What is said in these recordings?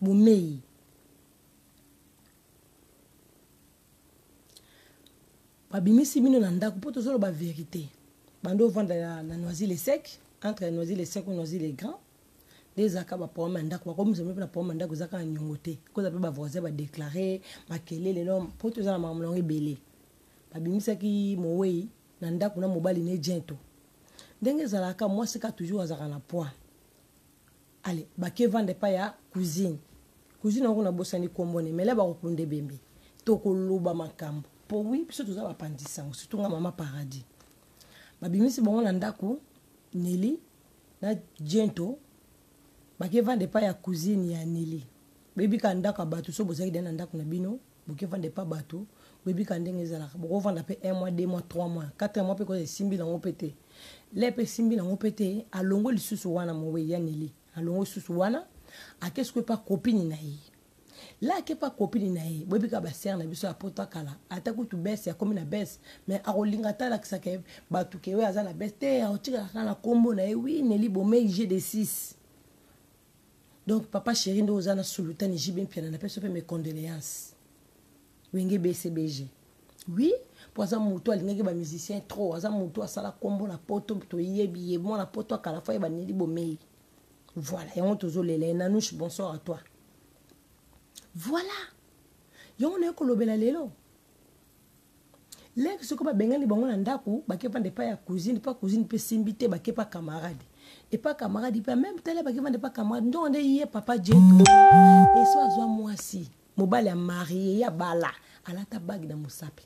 Bomei. Babimisi bino na ndako mpo tozoloba verite. Bando ovanda na, na Noisy le Sec, entre Noisy le Sec ou Noisy le Grand. Nde ezalaka ba problème ya ndako, bakomisa bino mpe na problème ya ndako eza kaka niongo te. Koza mpe ba voisin ba déclarer makelele no mpo toza na makambo nango ebele. Babimisaki mowei na ndako na mobali ne gento. Ndenge ezalaka mwasi ka toujours azalaka na poids. Allez, bake vanda epai ya cousine. Cousine yango nabosani kombo ne, mais là bakokunda ebembe. Tokoloba makambo. Po oui, biso toza bapanzi sango, surtout nga mama paradis. Babimisi bango na ndako, Nelly na Gento bake vanda epai ya cousine ya Nelly. Boyebi kaka ndako ya bato, soki bozalaki deja na ndako na bino, boke vanda epai bato, boyebi kaka ndenge ezalaka. Bokovanda pe 1 mois, 2 mois, 3 mois, 4 mois pe koza esimbi nango pe te. Le pe esimbi nango pe te, alongwe lisusu wana mowei ya Nelly. Alongwe lisusu wana, ake sikoyo epa copine na ye. La ake epa copine na ye, boyebi kaka ba sœur na biso ya poto ya kala, ata kutu bese akomi na bese, mais akolinga ata alakisa ke bato ke oyo aza na bese te, akotikala kaka na kombo na ye, oui Nelly Bomei GD6. Donc papa chéri nde oza na sultani JB Mpiana na peso pe mes condoléances. Wenge BCBG. Oui, po aza mutu alingaki ba musiciens trop, aza mutu asala kombo na poto toyebi ye mwana poto akala fa yeba Nelly Bomei. Voilà, yango tozolela ye Nanouche, bonsoir à toi. Voilà. Yango naye kolobela lelo. Leki soki babengani bango na ndako bake vanda epai ya cousine mpo cousine mpe esimbi te bake pa camarade epa camarade mpe meme tala bake vanda epa camarade ndongo nde ye papa jeto eso azwa mwasi mobali ya marie ye abala alata bague na mosapi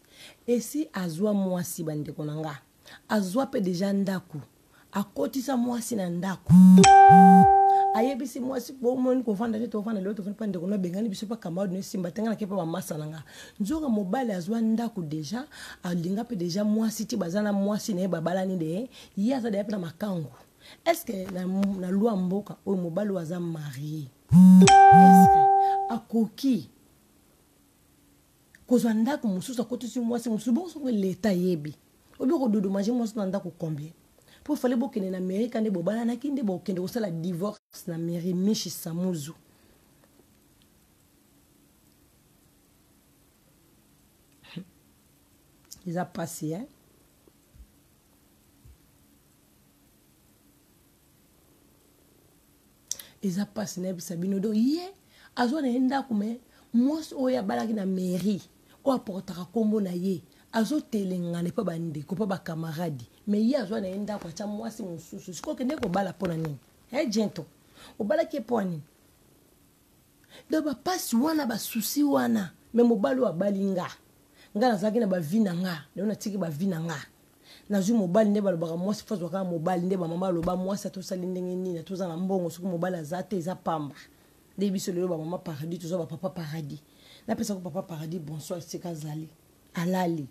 esi azwa mwasi bandeko na nga azwa mpe deja ndako akotisa mwasi na ndako ayebisi mwasi bomoni kovanda te tovanda lelo tovanda mpa ndeko nabengani biso mpa camarade no esimba te nga nake mpa bamasa na nga nzoka mobali azwa ndako deja alinga mpe deja mwasi ti baza na mwasi na ye babalani de ye aza deja mpe na makangu estce na, na loi mboka oyo mobali oyo aza marie estce akoki kozwa ndako mosusu akotisi mwasi mosusu bongo soki leta ayebi obi okododomage mwasi na ndako combien mpo fale bokende na mairie ka nde bobalanaki nde bokende kosala divorce na mairie mishi samuzu eza pasi eh? Eza pasi nayebisa bino donc ye azwa na ye ndako me mwasi oyo abalaki na mairie oyo aportaka nkombo na ye azotelengana epa bandeko mpa bakamaradi me ye azwa na ye ndako atya mwasi mosusu sikoyo okende kobala mpo na nini e gento obalaki ye mpo ya nini donc bapasi wana basusi wana me mobali oyo abali nga nga nazalaki na bavi na nga lelo natiki bavi na nga Nazwi mobali nde balobaka mwasi fo azwa kaka mobali nde bamama baloba mwasi ata osali ndenge nini ata oza na mbongo soki mobali aza te eza pamba nde biso lelo bamama paradis tozwa bapapa paradis napesa ko papa paradis bonsoir esika azali alali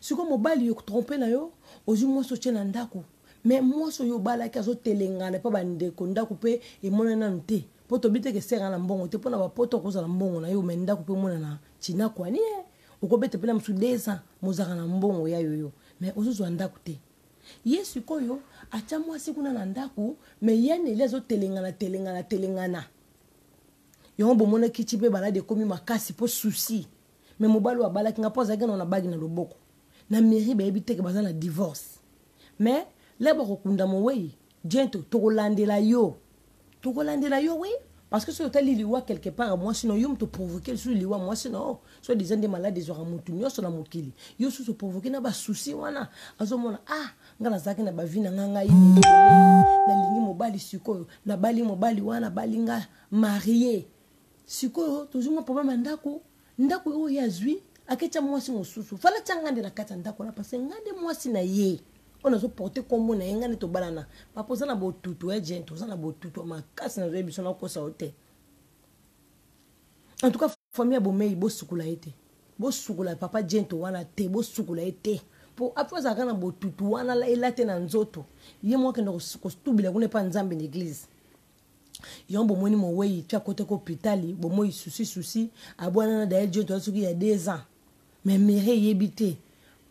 sikoyo mobali yo trompe na yo ozwi mwasi otie na ndako me mwasi oyo obalaki azotelengana mpo bandeko ndako mpe emonani nanu te mpo tobi te kesengana na mbongo te mpo na bapoto okozala mbongo na yo me ndako mpe emonana tinakwani eh. Okobeta pe na mosusu 2 ans mozalaka na mbongo ya yoyo mais ozozwa ndaku te. Ye sikoyo atia mwasi kuna na ndaku mais ye Nelly azo telengana telengana telengana. Yango bomonaki ti pe balade ekomi makasi po souci. Mais mobali oyo abalaki nga po azalaki nano na bague na loboko. Na mairie bayebi te ke baza na divorce. Mais lè bakokunda moweyi Gento tokolandela yo tokolandela yo oui parce que soki otali liwa quelque part ya mwasi na yo moto provoke lisusu liwa mwasi na yo soit disant nde malade ezwaka motu nyonso na mokili yo susu provoke na basusi wana azomona ah nga nazalaki na bavi na nga ngai nalingi mobali sikoyo nabali mobali wana bali nga marie sikoyo tozwi mwa problème ya ndako ndako oyo ye azwi aketya mwasi mosusu fala atya nga nde na kati ya ndako wana parce nga nde mwasi na ye oyo nazoporte nkombo na ye nga nde tobalana papa oza na botutu ya gente oza na botutu ya makasi nazoyebi biso nakosa yo te en tout cas famille ya bomei bosukola ye te bosukola papa gento wana te bosukola ye te mpo apo azalaka na botutu wana elate na nzoto ye moko akenda kotubila kuna epa nzambe na eglise yango bomoni moweyi ti akotaki hopitali bomoi susi susi abwana na daye gento aza soki ya 2 ans mais mere eyebi te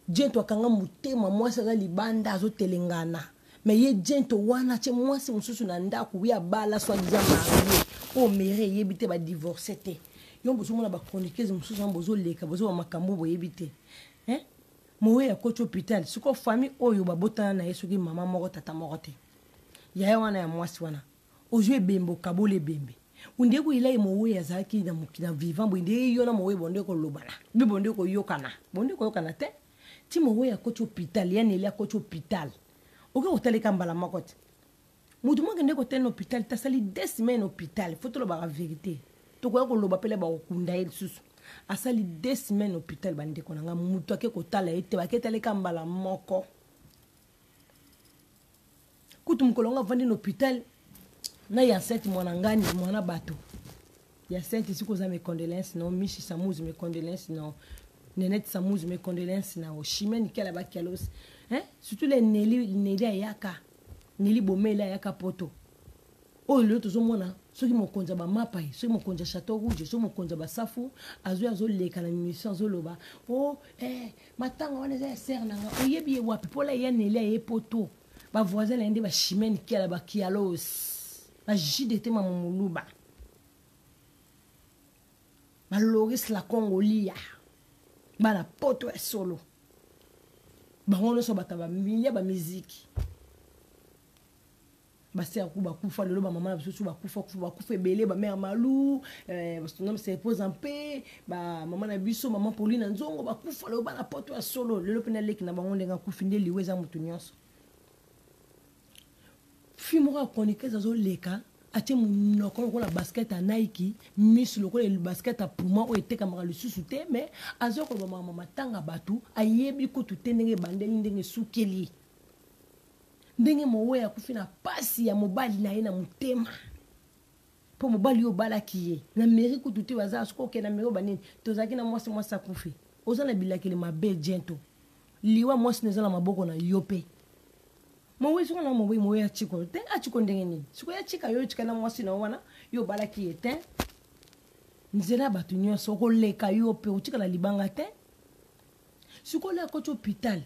gento akanga motema mwasi aza libanda azotelengana Mais ye gento wana atie mwasi mosusu na ndako, ye abala soit disant marie oyo mere eyebi te, badivorce te. Yo bozomona bachroniqueuse mosusu wana bozoleka, bozoba makambo boyebi te. Hein? Mowe akoti hôpital, sikoyo famille oyo babotana na ye soki mama moko tata moko te, yaya wana ya mwasi wana ozwi ebembe, okaboli ebembe, ondie koyela ye mowe azalaki na mokili na vivant boye, nde yo na mowe bonde kolobana bi bonde koyokana, bonde koyokana te. Ti mowe akoti hôpital, ya Neli akoti hôpital, oke kotaleka mbala moko te. Motu moko akende kotala na hôpital te, asali 2 semaines na hôpital. Fo tolobaka vérité, tokoya koloba pele bakokunda ye lisusu. Asali 2 semaines na hôpital, bandeko na nga, motu ake kotala ye te, bake taleka mbala moko. Kutu mokolo yango avandi na hôpital na Yacinthe mwana ngani mwana bato. Yacinthe soki oza, mes condoléances na Michi Samuz, mes condoléances na Nenette Samuz, mes condoléances na Chimène Kela Bakialos, hein? Surtout les Nelly, Nelly ayaka, Nelly Bomela ayaka poto. Oyo lelo tozomona soki mokonzi ya bamapa ye, soki mokonzi ya Chateau Rouge, soki mokonzi ya basafu azwi, azoleka na mission, azoloba o oh, eh, matanga wana eza ya sere na nga. Oyebi ye wapi? Mpola ya Nelly aye poto, bavoisin na ye nde bachimene Kiala Bakialos, bajdt mamomoluba, baloris la Congolia, bana poto ya solo, bango nyonso bato ya bamilia bamiziki basere ku bakufa lelo, bamama na biso su bakufa kufa, bakufa ebele, bamare Malu, eh, se repose en paix, bamama na biso, mama Pauline Nzongo, bakufa lelo, bana poto ya solo. Lelo mpe naleki na bango ndenge akufi nde liwa eza motu nyonso. Fi moko ya chroniqueuse azoleka, atie monoko lokola basket ya Nike, misu lokola basket ya Puma oyo etekamaka lisusu te, mais aza koloba makambo matanga bato ayebi kutu te ndenge ebandeli, ndenge esukeli, ndenge mowe akufi na pasi ya mobali na ye na motema. Mpo mobali oyo obalaki ye na mairie kutu te, baza soki okende na mairie banini, tozalaki na mwasi, mwasi akufi, oza na bilakeli mabe. Gento liwa mwasi no eza na maboko na yo mpe mowe soki na mowe, mowe atiko te, atiko ndenge nini? Sikoyo atika yo, otika na mwasi na yo wana yo obalaki ye te, nzela ya bato nyonso okoleka yo mpe otikala libanga te. Sikoyo akoti hôpital,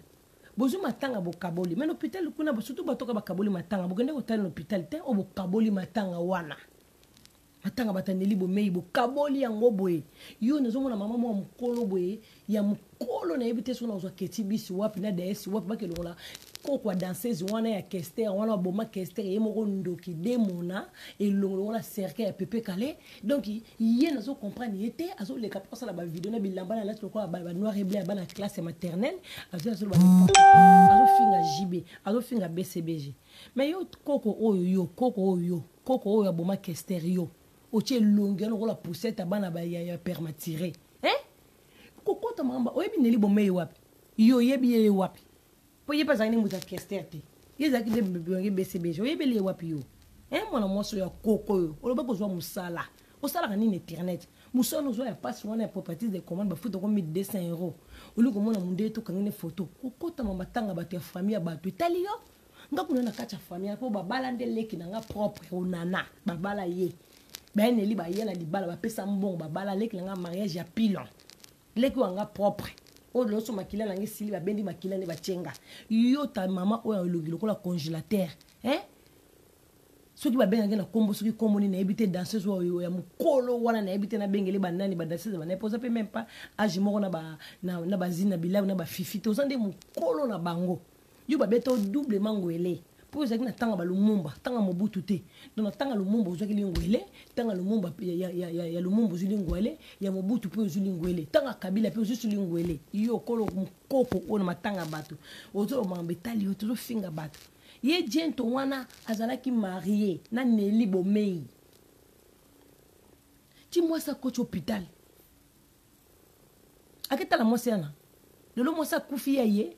bozwi matanga, bokaboli, mais na hôpital kuna, surtout bato oka bakaboli matanga, bokende kotala na hôpital te. Oyo bokaboli matanga wana, matanga batandeli bomei, bokaboli yango boye. Yo nazomona mama mwa mokolo boye ya mokolo, nayebi te soki nazwa keti bisi wapi na ds wapi, bakelongola koko ya danseuse wana ya Kester wana, baboma Kester ye moko ndoki, demona elongo lokola cercueil ya Pepe Kale. Donc ye nazo comprendre ye te, azoleka mpo asala bavideo na bilamba na alati lokola banoir et blanc ya bana classe ya maternelle, azwi azoloba, azofinga JB, azofinga BCBG. Mais yo koko oyo, yo koko oyo, yo koko oyo aboma Kester, yo otie elongi wana lokola poussette ya bana ya prématuré, hein? Kokota makambo oyebi Neli Bomei wapi? Yo oyebi ye wapi? Mpo ye mpe azalaki nde moto ya Kester te, ye ezalaki nde bonge BCBG. Oyebeli ye wapi yo, hein? Mwana mwasi oyo ya koko oyo olobaki ozwa mosala, osalaka nini? Internet mosala ozwa ya mpasi wana ya properties de commande, bafuta ko 1200 euro. Olingi komona mondele, tokangi ne photo, kokotama matanga bato ya famille ya bato etali yo. Nga kuna na kati ya famille mpo babala nde leki na nga propre onana, babala ye, bayeneli baya na libala, bapesa mbongo, babala leki na nga, mariage ya pilon, leki oyo nga propre oyo loso makila na nga esili, babendi makila nde batyenga yo. Ta mama oyo elongi lokola congélateur, hein? Soki babengaki na nkombo, soki nkombo nini nayebi te, danseuse oyo ya mokolo wana nayebi te nabengeli banani, badanseuse banaye, mpo oza mpe même pas age moko na bazini na bilabu na bafifi te, oza nde mokolo na bango. Yo babeta o doublement ngwele mpo ozalaki na ntango ya balumumba, ntango ya Mobutu te. Donc na ntango ya Lumumba ozwaki lingwele, ntango ya Lumumba ya Lumumba ozwi lingwele, ya Mobutu mpe ozwi lingwele, ntango ya Kabila mpe ozwi lingwele. Yo okolo mokoko oyo na matanga ya bato ozoloba makambo etali yo, tozofinga bato. Ye gento wana azalaki marie na Neli Bomei, ti mwasi akoti hôpital, aketala mwasi wana. Lelo mwasi akufi ya ye,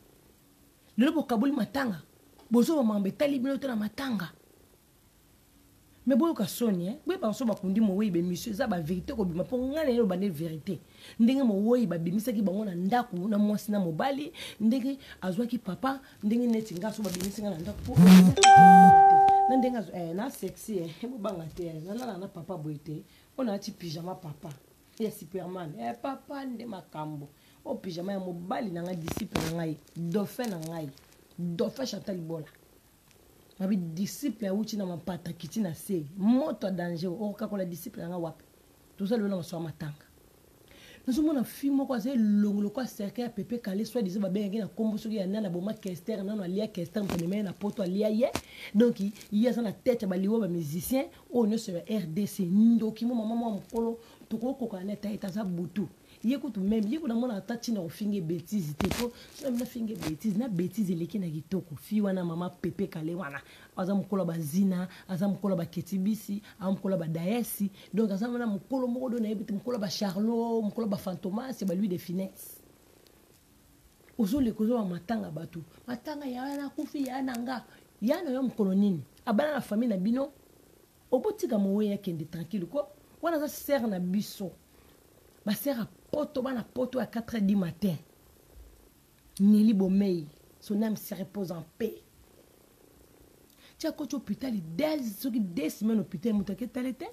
lelo bokaboli matanga, bozoba makambo etali bino te na matanga. Mais boyoka soni, eh? Boyebaka so bakundi mowei, bemission eza bavérité kobima, mpo ngai na ye loba nde vérité, ndenge mowei babimisaki bango na ndako na mwasi na mobali, ndenge azwaki papa, ndenge neti nga so babimisi nga na ndako mpo na ndenge na sexy, eh, bobanga te, nalala na papa boye te. Mpo nalati pyjama papa ya Superman, papa nde makambo oyo, pyjama ya mobali na ngai, disciple na ngai, dauphin na ngai, dauphin Chantal Bola. Mabi disciple awuti na mampata kiti na se moto ya danger okokakola disciple na nga wapi? Toza lelo na masolo ya matanga. Nazomona fille moko aza elongi lokola cercueil ya Pepe Kalle soit disant babengaki na kombo soki ya nani aboma Kester nanu alia Kester moto amema ye na poto alia ye donc ye aza na tete ya baliwa ba musiciens oyo nyonso ya RDC ndoki mo mama mwa mokolo tokokokana na ete aza butu ye kutu meme ye kutu namona ata ntina kofinga ye betise te po soki nafinga ye betise na betise eleki na kitoko fi wana mama Pepe Kalle wana aza mokolo ya bazina aza mokolo ya baketibisi aza mokolo ya badayesi donc aza wana mokolo moko do nayebi te mokolo ya bacharlot mokolo ya bafantomas ya balouis de finesse ozoleka ozoba matanga bato matanga ya wana akufi ya na nga ya na yo mokolo nini abala na famille na bino obotika moweyi akende tranquille ko wana aza sere na biso basere ya poto bana poto ya 4 heures du matin Nelly Bomei son ame se repose en paix ti akoti hôpital des soki des semaines hôpital moto aketale te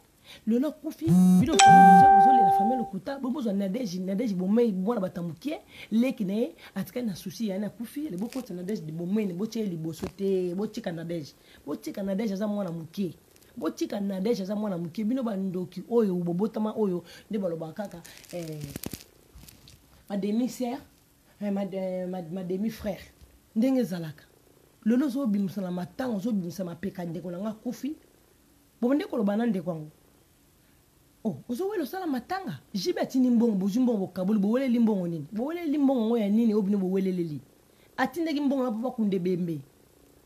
lelo akufi bino bozolela famille lokuta bozwa nadege nadege bomei mwana bato ya mokie leki na ye atikali na susi yani akufi ale bokotisa nadege bomei na botia ye liboso te botika nadege botika nadege aza mwana mokie botika nadege aza mwana mokie bino bandoki oyo bobotama oyo nde balobaka kaka eh, ma demi sœur eh, ma, eh, ma, ma demi frère ndenge ezalaka lelo ozobimisa na matanga ozobimisa mapeka ndeko na nga akufi bobande koloba na ndeko yango oh, ozowela osala matanga jibe atindi mbongo bozwi mbongo bokaboli boweleli mbongo nini boweleli mbongo yango ya nini oyo bino boweleleli atindaki mbongo na mpo bakunda ebembe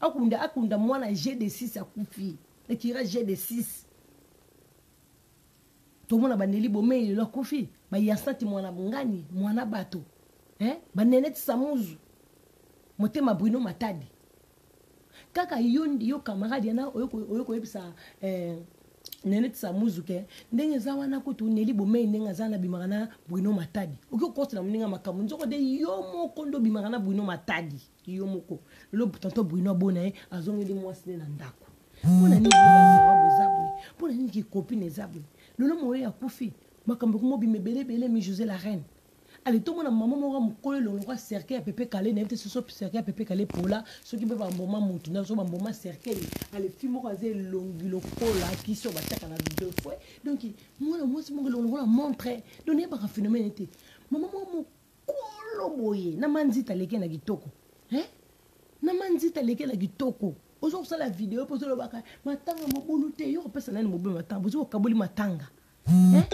akunda akunda mwana g de 6 akufi ekira g de 6 tomona baneli bomei lelo akufi bayasanti mwana ngani mwana bato eh? baneneti samuzu motema bruno matadi kaka yo, yo camarade yana oyo koyebisa eh, neneti samuzu ke ndenge eza wana kutu neli bomei ndenge aza na bimaka na bruno matadi oki okotela moninga makambo nzoko de yo moko nde obimaka na bruno matadi yo moko lelo tonton bruno abona ye azongeli mwasi nde na ndako mpo na nini bazerwa boza boye mpo na nini kikopine eza boye lelo moye akufi makambo ekoma obima ebele ebele mi josé la reine ale tomona mama moko mokolo elongo lokola cercueil ya pepe kale nayebi te soso cercueil ya pepe kale pola soki mpe bamboma motu na so bamboma cercueil ale fi moko aza elongi lokola kisi oyo batiaka na deux fois donc mwana mwasi moko elongo lokola montre donc nayebaka phénomène te mama moko mokolo boye na manzita aleki na kitoko eh? na manzita aleki na kitoko ozo kosala video mpo ozolobaka matanga mobulu te yo kopesa nani mobulu matanga bozo kokaboli matanga eh?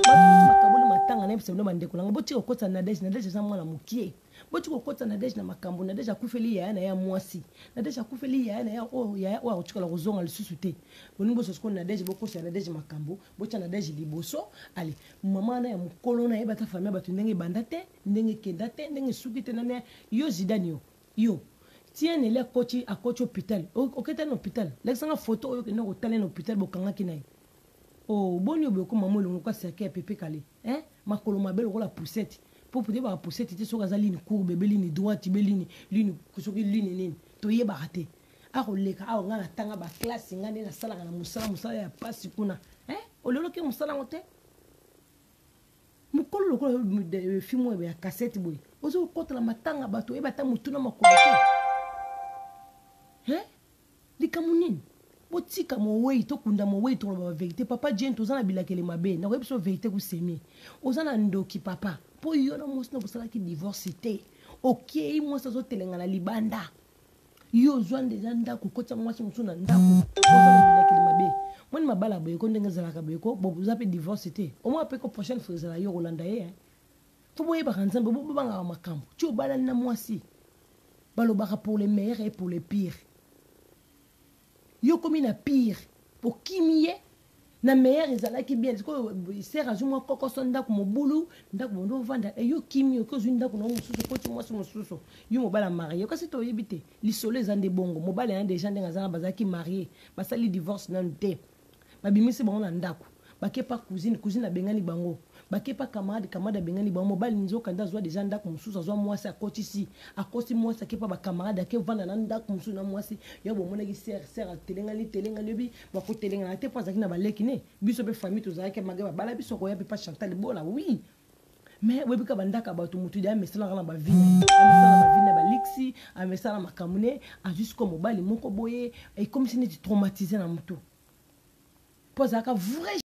bakaboli matanga nayebisa bino bandeko nanga botika kokotisa nadege nadege aza mwana mokie botika kokotisa nadege na makambo nadege akufeli yaya na ye ya mwasi nadege akufeli yaya na ye oyo yaya oyo akotikala kozonga lisusu te bolingi boso sikoyo nadege bokosa nadege makambo botya nadege liboso ale mama wana ya mokolo na yeba ata famille ya bato ndenge ebanda te ndenge ekenda te ndenge esuki te nani yo zidane yo yo tiens Nelly akoti akoti hôpital oketali na hôpital lakisa nga photo oyo okenda kotala na hôpital bokangaki na ye oh boni oyo boyoko mama elongo kwa cercueil ya pepe kale hein makolo mabe lokola poussette po toyebaka poussette te soki aza ligne courbe be ligne droite be ligne ligne soki ligne nini toyebaka te akoleka awa ngai natanga baklase ngai nde nasalaka na mosala mosala ya pasi kuna eh? ololoki mosala yango te mokolo lokola eh, film oyo ya kasete boye ozo kokotela matanga bato oyeba ata motu na makolo te eh? likambo nini botika mowei tokunda mowei tokoloba baverité papa jane toza na bilakeli mabe nakoyebi biso verité kusemi oza na ndoki papa mpo yo na mwasi na bosalaki divorce te okei mwasi azotelenga na libanda yo ozwa deja ndako okotisa mwasi mosusu na ndako oza na bilakeli mabe moni mabala boye ko ndenge ezalaka boye ko boza mpe divorce te omoi mpe ko prochaine fois ezala yo kolanda ye fo boyebaka nzambe bobangaka makambo ti obalani na mwasi balobaka pour le meilleur et pour le pire yo okomi na pire okimi ye na meilleur ezalaki bien sikoyo sere azwi mwa kokoso ndako mobulu ndako bondo ovanda e yo kimi oki ozwi ndako na yo mosusu okoti mwasi mosusu yo mobali amarie kasi toyebi te lisolo eza nde bongo mobali yana deja ndenge aza na bazalaki marie basali divorce nanu te babimisi bango na ndako bake pa cousine cousine abengani bango bake pa camarade camarade abengani bango mobali nzoka nde azwa deja ndako mosusu azwa mwasi akotisi akosi mwasi ake pa bacamarade ake vanda na ndako mosusu na mwasi ya bomonaki sere sere atelengani telengani yobi bakotelengana te mpo azalaki na baleki ne biso mpe famille tozalaki mage babala biso koya mpe pa chantal bola oui. Mais boyebi kaka bandako ya bato, motu de amesalaka na bavi na ye, amesala na bavi na baliksi, amesala makambo ne, azwi sikoyo mobali moko boye, ekomisi neti traumatise na motu, mpo azalaka vrai.